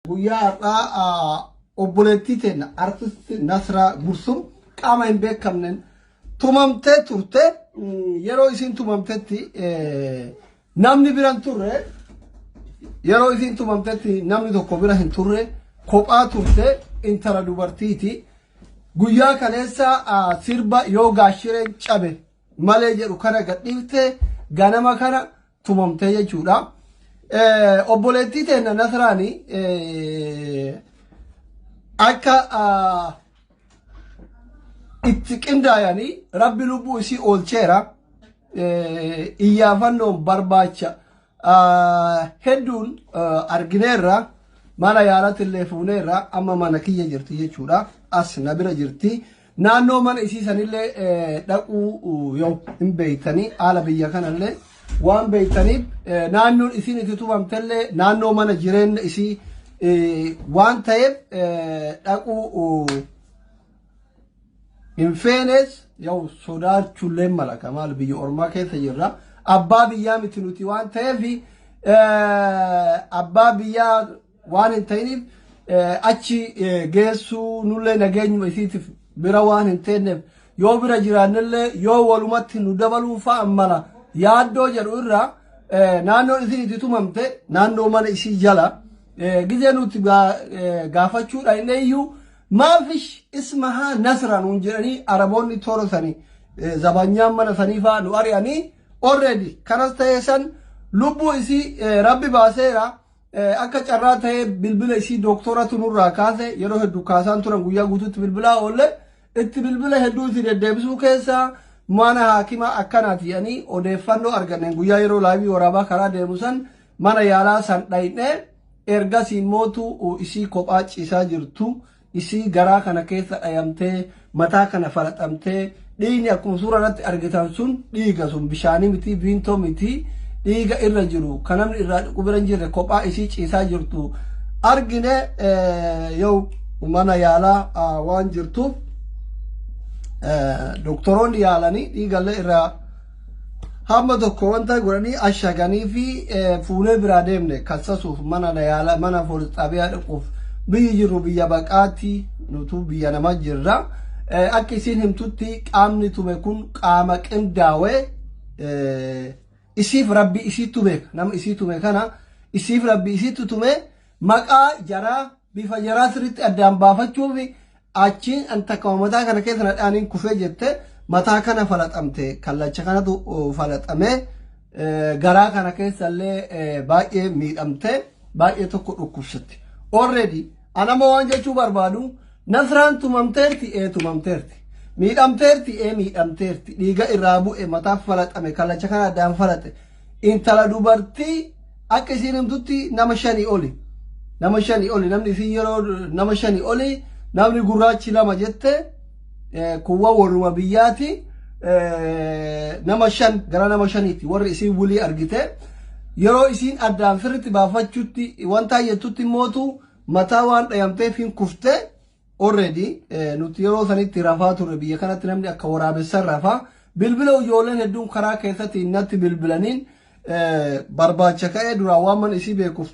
Guyyaa har'aa obboleettii teenna artist Nasraa Gursum qaama hin beekamneen tumamtee turte. Yeroo isiin tumamtetti namni bira hin turre. Yeroo isiin tumamtetti namni tokko bira hin turre. Kophaa turte intala dubartiiti. Guyyaa kaleessa sirba yoo gaashireen cabe malee jedhu kana gadhiifte ganama kana tumamtee jechuudha. Obboleettii teenna Nasraani akka itti qindaayanii rabbi lubbuu isii oolcheera. Iyyaafannoon barbaacha hedduun argineerra mana yaalatti illee fuuneerra amma mana kiyya jirti jechuudha. As na bira jirti. Naannoo mana isii sanillee dhaquu yoo hin beektanii haala biyya kanallee waan beektaniif naannoon isiin itti tumamtellee naannoo mana jireenya isii waan ta'eef dhaquu hin feenes yoo sodaachuullee mala kamaal biyya ormaa keessa jirra. Abbaa biyyaa miti nuti waan ta'eef abbaa biyyaa waan hin ta'iniif achi geessuu nullee nageenyuma isiitiif bira waan hin teenneef yoo bira jiraannellee yoo walumatti nu dabaluu fa'a mala yaaddoo jedhu irraa naannoon isiin itti tumamte naannoo mana isii jala gizee nuti gaafachuudha inni iyyuu maafish ismahaa nasra nuun jedhanii araboonni toora sanii zabanyaan mana sanii fa'a nu ari'anii already kanas ta'ee san lubbuu isii rabbi baaseera. Akka carraa ta'ee bilbila isii dooktoratu nurraa kaase yeroo hedduu kaasaan turan guyyaa guutuutti bilbilaa oolle itti bilbila hedduu itti deddeebisuu keessa mana haakimaa akkanaati jedhanii odeeffannoo arganneen guyyaa yeroo laayivii waraabaa karaa deemu san mana yaalaa san dhayne ergasii mootu isii kophaa ciisaa jirtu isii garaa kana keessa dhayamtee mataa kana falaxamtee dhiigni akkuma suura irratti argitan sun dhiiga sun bishaanii miti viintoo miti dhiiga irra jiru kan namni irraa dhiqu bira hin jirre kophaa isii ciisaa jirtu argine yoo mana yaalaa waan jirtuuf doktoroonni yaalanii dhiigallee irraa hamma tokko wanta godhanii ashaganii fi fuunee biraa deemne kassasuuf mana yaala mana poolis xaabiyaa dhaquuf biyyi jirru biyya baqaatti nutu biyya nama jirra. Akka isiin himtutti qaamni tume kun qaama qindaawee isiif rabbi isiittu beeka nama isii tume kana isiif rabbi isiittu tume maqaa jaraa bifa jaraa sirriitti addaan baafachuuf Achiin an takkama mataa kana keessa na dhaaniin kufee jette mataa kana falaxamte kallacha kanatu falaxame garaa kana keessa illee baay'ee miidhamte baay'ee tokko dhukkubsatti. Already an amma waan jechuu barbaadu Nasraan tumamteerti ee tumamteerti. Miidhamteerti ee miidhamteerti. Dhiiga irraa bu'e mataa falaxame kallacha kana addaan falaxe. Intala dubartii akka isiin himtutti nama shanii oli. Nama shanii oli namni isiin yeroo nama shanii oli namni gurraachi lama jette kuwwa warruma biyyaati nama shan gara nama shaniiti warri isiin wulii argite yeroo isiin addaan sirriitti baafachutti wanta jettutti mootu mataa waan dhayamteef hin kufte Already nuti yeroo sanitti rafaa turre biyya kanatti namni akka waraabessan rafaa bilbila ijoolleen hedduun karaa keessatti natti bilbilaniin barbaacha ka'ee duraan waan mana isii beekuuf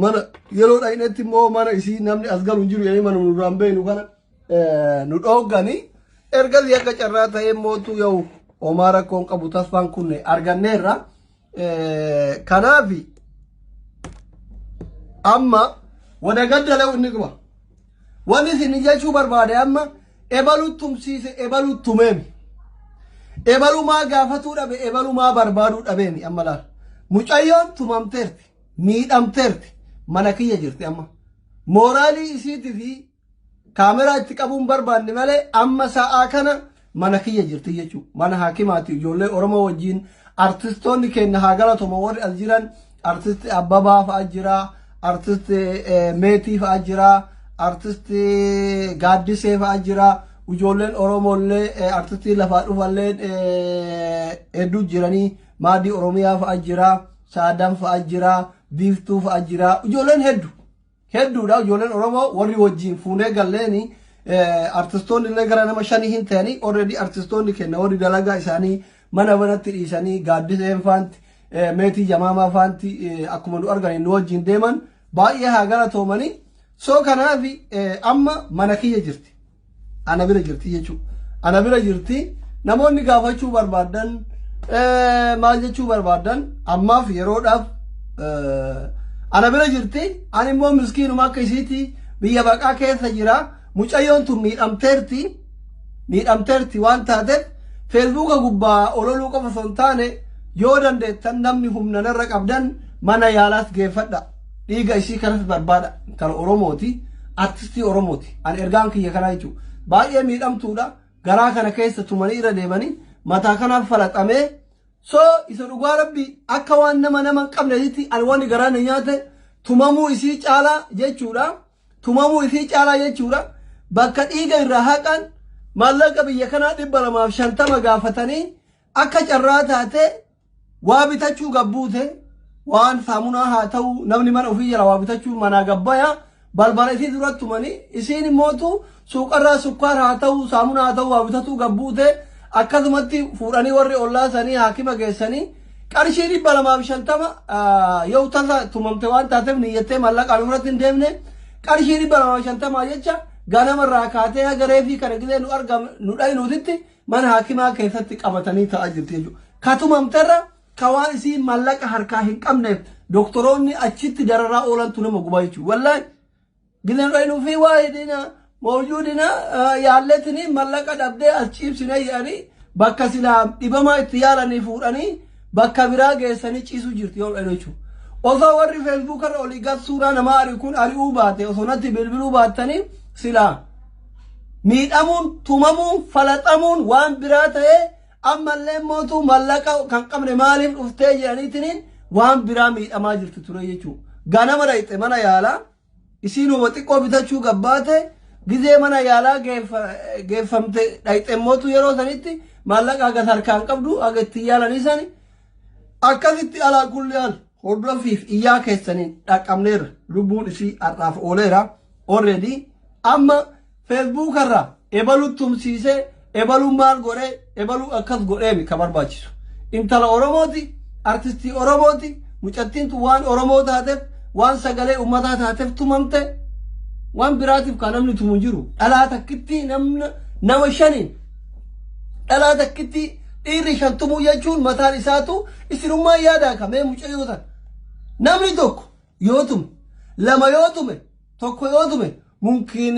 mana yeroo dhaqnetti immoo mana isii namni as galu hin jiru jedhanii mana nu duraan beeknu kana nu dhoogganii ergasii akka carraa ta'ee mootuu yoo homaa rakkoon qabu tasfaan kunne arganneerra. Kanaaf amma wada gaddala inni qaba. Wanni isin jechuu barbaade amma ebalu tumsiise ebalu tumeemi. Ebalu maa gaafatuu dhabe ebalu maa barbaaduu dhabeemi amma laal. Mucayyoon tumamteerti miidhamteerti mana kiyya jirti amma. Mooraalii isiitii fi Kaameraa itti qabuun barbaanne malee amma sa'aa kana mana kiyya jirti jechuudha. Mana haakimaati ijoollee Oromoo wajjin artistoonni keenya haa galatooman warri as jiran artisti Abbabaa fa'aa jira, artisti Meetii fa'aa jira, artisti Gaaddisee fa'aa jira. Ijoolleen Oromoo illee artistii lafaa dhufallee hedduu jiranii Maadii Oromiyaa fa'aa jira, Saadaan fa'aa jira, Biiftuu fa'aa jira. Ijoolleen hedduu. Hedduudha ijoolleen Oromoo warri wajjin fuunee galleeni artistoonni illee gara nama shanii hin ta'anii already artistoonni kenna warri dalagaa isaanii mana manatti dhiisanii gaaddiseen faanti meetii jamaamaa faanti akkuma nu arganii nu wajjin deeman baay'ee haa galatoomanii. So kanaaf amma mana kiyya jirti. Ana bira jirti jechuudha. Ana bira jirti. Namoonni gaafachuu barbaadan, maal jechuu barbaadan, ammaaf yeroodhaaf ana bira jirti. Ani immoo miskiinuma akka isiiti biyya baqaa keessa jira. Mucayyoon tun miidhamteerti. Miidhamteerti waan taateef Feesbuuka gubbaa ololuu qofa osoo hin taane, yoo dandeettan namni humna narra qabdan mana yaalaas geeffadha. Dhiiga isii kanas barbaada. Intala Oromooti. Artistii Oromooti. Ani ergaan kiyya kanaa jechuudha. Baay'ee miidhamtuudha. Garaa kana keessa tumanii irra deemanii mataa kanaaf falaxamee. So isa dhugaa Rabbi akka waan nama nama hin qabneetitti ani waan garaa na nyaate tumamuu isii caalaa jechuudha. Tumamuu isii caalaa jechuudha. Bakka dhiiga irraa haqan maallaqa biyya kanaa 250 gaafatanii, akka carraa taate waa bitachuu gabbuute, waan saamunaa haa ta'u, namni mana ofii jala waa bitachuu manaa gabbaya, balbala isii duratti tumanii, isiin immootu suuqarraa sukkaar haa ta'u, saamunaa haa ta'u, waa bitatuu gabbuute, akkasumatti fuudhanii warri ollaa sanii haakima geessanii qarshii 250 yoo tasa tumamte waan taateef niyyattee maallaqaan ofirratti hin deemne, qarshii 250 jecha ganamarraa kaatee haga reefii kana gizee nu argam nu dhaynuutitti mana haakimaa keessatti qabatanii ta'aa jirti jechuudha. Ka tumamterra ka waan isii maallaqa harkaa hin qabneef doktoroonni achitti dararaa oolantu nama gubaa jechuudha. Wallaahi gizee nu dhaynuu fi waa hidhina mawjuudina yaalletini mallaqa dhabdee as ciibsine jedhanii bakka silaa dhibamaa itti yaalanii fuudhanii bakka biraa geessanii ciisuu jirti yoo dhaynu jechuudha. Osoo warri Feesbuuk irra olii gad suuraa namaa ari'u kun ari'uu baate, osoo natti bilbiluu baattanii, silaa miidhamuun, tumamuun, falaxamuun waan biraa ta'ee, ammallee mootuu mallaqa kan qabne maaliif dhuftee jedhaniitiin waan biraa miidhamaa jirti ture jechuudha. Ganama dhayxe mana yaalaa, isiinuma xiqqoo bitachuu gabbaate, gizee mana yaalaa geeffamte dhayxe mootu yeroo sanitti maallaqa hagas harkaan qabdu haga ittiin yaalanii sani akkasitti. Alaa kulli haal hordoffiif iyyaa keessaniin dhaqqabneerra, lubbuun isii har'aaf ooleera. Already amma Feesbuukarraa ebalu tumsiisee, ebalu maal godhee, ebalu akkas godheemi ka barbaachisu. Intala Oromooti, artistii Oromooti, mucattiin tun waan Oromoo taateef, waan sagalee uummataa taateef tumamte. Waan biraatiif kan namni tumu jiru. Dhalaa takkitti namna nama shaniin, dhalaa takkitti dhiirri shan tumuu jechuun mataan isaatu isinummaa yaadaa kamee mucayyoo tan. Namni tokko yoo tume, lama yoo tume, tokko yoo tume, mumkin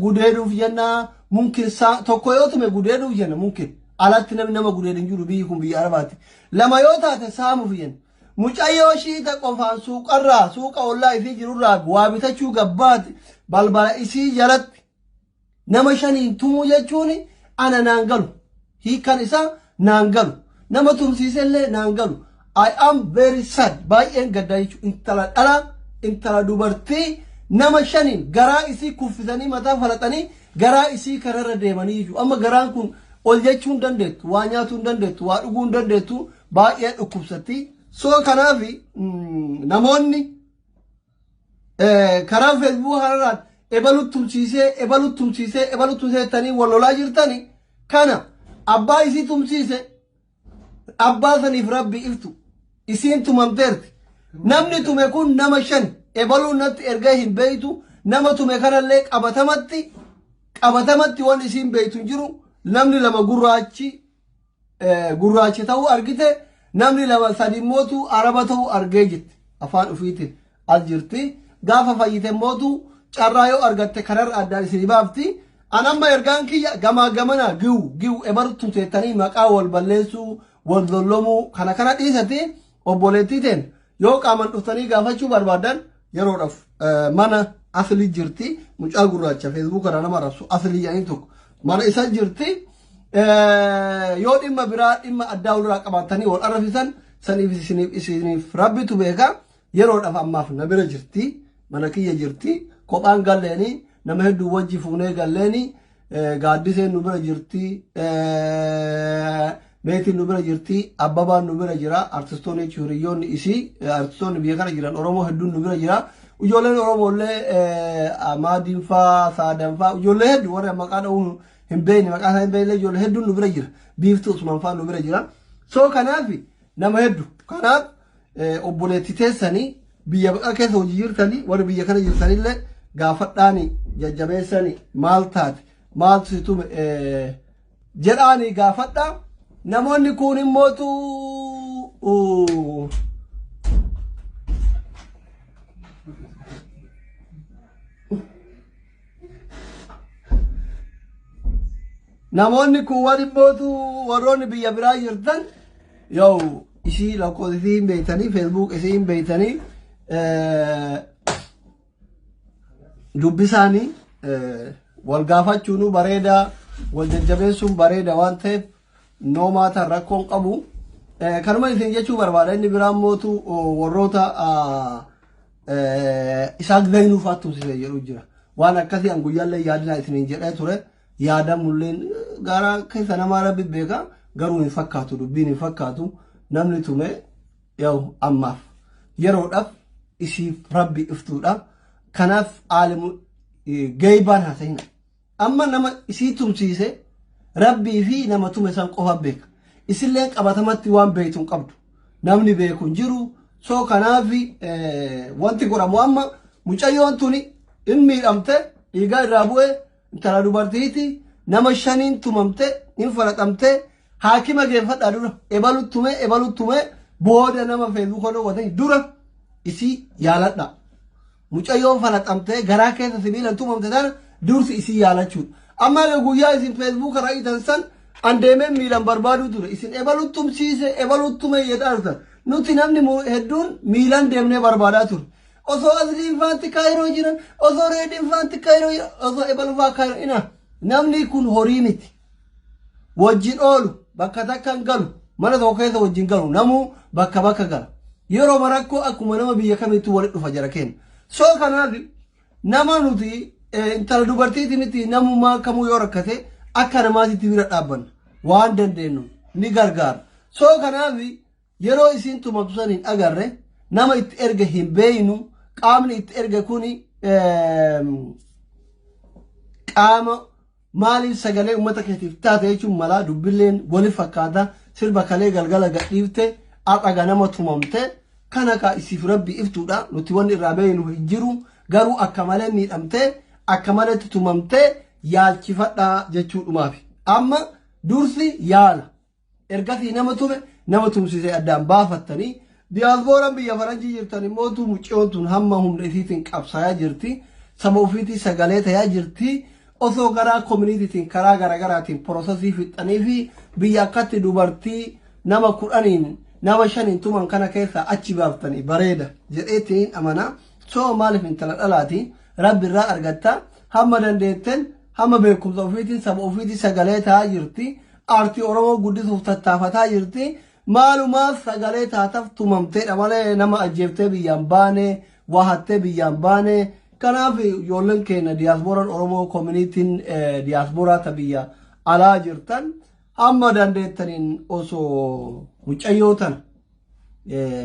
gudeeduuf jenna, mumkin tokko yoo tume gudeeduuf jenna, mumkin alatti namni nama gudeedu hin jiru, biyyi kun biyya Arabaati. Lama yoo taate saamuuf jenna. Mucayyoo shiita qofaan suuqarraa, suuqa ollaa isii jirurraa waa bitachuu gabbaati, balbala isii jalatti nama shaniin tumuu jechuun ana naan galu. Hiikan isaa naan galu. Nama tumsiisellee naan galu. I am very sad. Baay'een gaddaa jechuudha. Intala dhalaa, intala dubartii nama shaniin garaa isii kuffisanii, mataa falaxanii, garaa isii kanarra deemanii jechuudha. Amma garaan kun ol jechuu hin dandeettu, waa nyaatuu hin dandeettu, waa dhuguu hin dandeettu, baay'ee dhukkubsatti. So kanaaf namoonni karaa Feesbuuk kanarraan ebalu tumsiisee, ebalu tumsiisee, ebalu tumsiisee jettanii wal lolaa jirtani, kana abbaa isii tumsiise abbaa saniif Rabbi iftu. Isiin tumamteerti. Namni tume kun nama shan, ebaluun natti erga hin beeytu, nama tume kanallee qabatamatti qabatamatti waan isiin beeytu hin jiru. Namni lama gurraachi gurraacha ta'uu argite, namni lama sadi mootu Araba ta'uu argee jirti. Afaan ofiitiin as jirti. Gaafa fayyite mootu carraa yoo argatte kanarra addaan isinii baafti. An amma ergaan kiyya gamaa gamana giw giw ebaru tumseettanii maqaa wal balleessuu, wal dollomuu kana kana dhiisati, obboleettii teen yoo qaaman dhuftanii gaafachuu barbaadan yeroodhaaf mana asli jirti. Mucaa gurraacha Feesbuuk irraa nama arrabsu asli jedhanii tokko mana isa jirti. Yoo dhimma biraa, dhimma addaa walirraa qabaatanii wal arrabsisan saniif isiniif Rabbitu beeka. Yeroodhaaf ammaaf na bira jirti, mana kiyya jirti. Kophaan galleeni, nama hedduu wajji fuunee galleeni. Gaaddiseen nu bira jirti, Meetiin nu bira jirti, Abbabaan nu bira jira, artistoonni jechuun hiriyoonni isii, artistoonni biyya kana jiran Oromoo hedduun nu bira jira. Ijoolleen Oromoo illee Maadiin faa, Saadan faa, ijoollee hedduu warra maqaa dha'uu hin beekne, maqaa isaa hin beekne, ijoollee hedduun nu bira jira. Biiftuu Usmaan faa nu bira jira. So kanaaf nama hedduu. Kanaaf obboleettii teessanii biyya baqaa keessa hojii jirtanii, warri biyya kana jirtanillee Gaafadhaani jajjabeessani, maal taate, maaltu si tume jedhaani gaafadha. Namoonni kun immootu namoonni kuuwwan immootu warroonni biyya biraa jirtan yoo isii lakkoofsa isii hin beektanii, Facebook isii hin beektanii, dubbisaanii wal gaafachuun bareeda, wal jajjabeessuun bareeda waan ta'eef noomaa tan rakkoon qabu. Kanuma isin jechuu barbaada. Inni biraan mootu warroota Isaaq Zaynuu fa'aa tumsise jedhu jira. Waan akkasii an guyyaallee yaadinaa isiniin jedhee ture. Yaadamulleen garaa keessa namaa rabbi beeka, garuu hin fakkaatu, dubbiin hin fakkaatu. Namni tume yoo ammaaf yeroodhaaf isiif rabbi iftuudha. Kanaaf aalimu geeybaan haasa'ina. Amma nama isii tumsiise rabbii fi nama tume san qofa beeka. Isilleen qabatamatti waan beektu hin qabdu. Namni beeku hin jiru. So kanaaf wanti godhamu amma mucayyoon tuni hin miidhamte, dhiigaa irraa bu'e, intala dubartiiti, nama shaniin tumamte, hin falaxamte. Haakima geeffadhaa dura. Ebalu tume, ebalu tume, booda nama Feesbuuka dhoowwatan dura isii yaaladha. Mucayyoon falaxamtee garaa keessa sibiilan tumamte tana dursi isii yaalachuudha. Amma egaa guyyaa isin Feesbuuka ra'itan san an deemee miilan barbaaduu ture. Isin ebalu tumsiise, ebalu tume jedhaa jirtan. Nuti namni hedduun miilan deemnee barbaadaa ture. Osoo Asliin faanti Kaayiroo jiran, osoo Reediin faanti Kaayiroo jiran, osoo ebalu faa Kaayiroo ina. Namni kun horii miti. Wajjin oolu, bakka takka hin galu, mana tokko keessa wajjin galu, namuu bakka bakka gala. Yeroo rakkoo akkuma nama biyya kamiitti walitti dhufa jara keenya. So kanaaf nama nuti intala dubartiiti miti, namummaa kamuu yoo rakkate akka namaatitti bira dhaabbanna, waan dandeenyu ni gargaara. So kanaaf yeroo isiin tumamtu san hin agarre, nama itti erge hin beeynu. Qaamni itti erge kuni qaama maaliif sagalee uummata keetiif taate jechuun malaa dubbilleen wali fakkaata. Sirba kalee galgala gadhiifte har'a ganama tumamte kana kaa isiif rabbi iftuudha. Nuti wanni irraa beeynu hin jiru, garuu akka malee miidhamte, akka maletti tumamte, yaalchifadhaa jechuudhumaafi. Amma dursi yaala, ergasii nama tume, nama tumsisee addaan baafattanii. Diyaaspooraan biyya faranjii jirtan immootu mucciyoon tun hamma humna isiitiin qabsaayaa jirti, saba ofiitii sagalee tayaa jirti. Osoo karaa communitytiin, karaa garagaraatiin processii fixxanii fi biyya akkatti dubartii nama 10n nama shaniin tuman kana keessaa achi baaftanii bareeda jedheetiin amana. So maaliif intala dhalaati rabbi irraa argatta. Hamma dandeetten, hamma beekumsa ofiitiin saba ofiitii sagalee ta'aa jirti, aartii Oromoo guddisuuf tattaafataa jirti. Maalumaaf sagalee taataf tumamteedha malee nama ajjeeftee biyyaan baane, waa hattee biyyaan baane. Kanaaf ijoolleen keenya diyaaspooraan Oromoo, communityn diyaaspooraa ta biyya alaa jirtan, hamma dandeettaniin osoo mucayyoo tana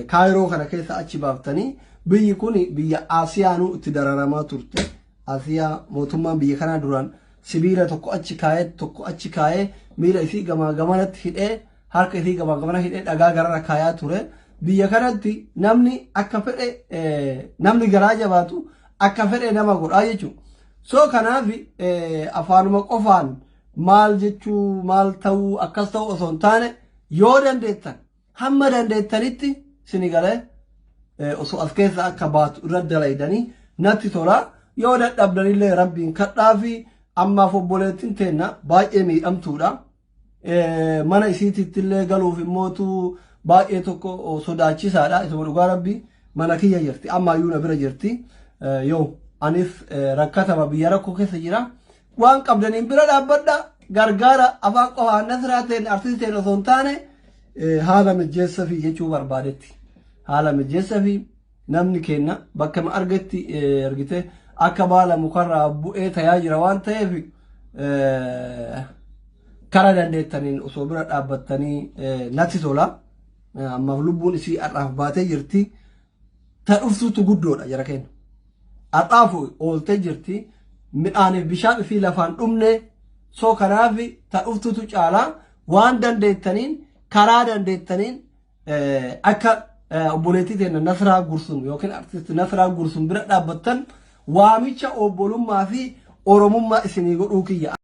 Kaayiroo kana keessa achi baaftanii. Biyyi kun biyya Asiyaanuu itti dararamaa turte. Asiyaa mootummaan biyya kanaa duraan sibiila tokko achi kaayee, tokko achi kaayee, miila isii gamaa gamanatti hidhee, harka isii gamaa gamana hidhee, dhagaa gararra kaayaa ture. Biyya kanatti namni akka fedhe, namni garaa jabaatu akka fedhe nama godhaa jechuudha. So kanaaf afaanuma qofaan maal jechuu, maal ta'uu, akkas ta'uu osoo hin taane, yoo dandeettan hamma dandeettanitti sini galee osoo as keessa akka baatu irra dalaydanii natti tola. Yoo dadhabdanillee rabbiin kadhaa fi ammaaf obboleettiin teenna baay'ee miidhamtuudha. Mana isiititti illee galuuf immootu baay'ee tokko sodaachisaadha. Isuma dhugaa rabbi mana kiyya jirti. Ammaayyuu na bira jirti. Yoo anis rakkatama biyya rakkoo keessa jira. Waan qabdaniin bira dhaabbadha. Gargaara, afaan qofaan Nasraa ta'een artistii ta'een osoo hin taane haala mijeessa fi jechuu barbaadetti. Haala mijeessa fi namni keenya bakka argetti argite akka baala mukarraa bu'ee tayaa jira waan ta'eef, karaa dandeettaniin osoo bira dhaabbattanii natti tola. Ammaaf lubbuun isii har'aaf baatee jirti. Ta dhuftuutu guddoodha jara keenya. Har'aaf ooltee jirti. Midhaaniif bishaan ifii lafaan dhumne. So kanaaf ta dhuftuutu caalaa waan dandeettaniin, karaa dandeettaniin akka obboleettii teenya Nasraa Gursum yookiin artist Nasraa Gursum bira dhaabbattan. Waamicha obbolummaa fi Oromummaa isinii godhuu kiyya.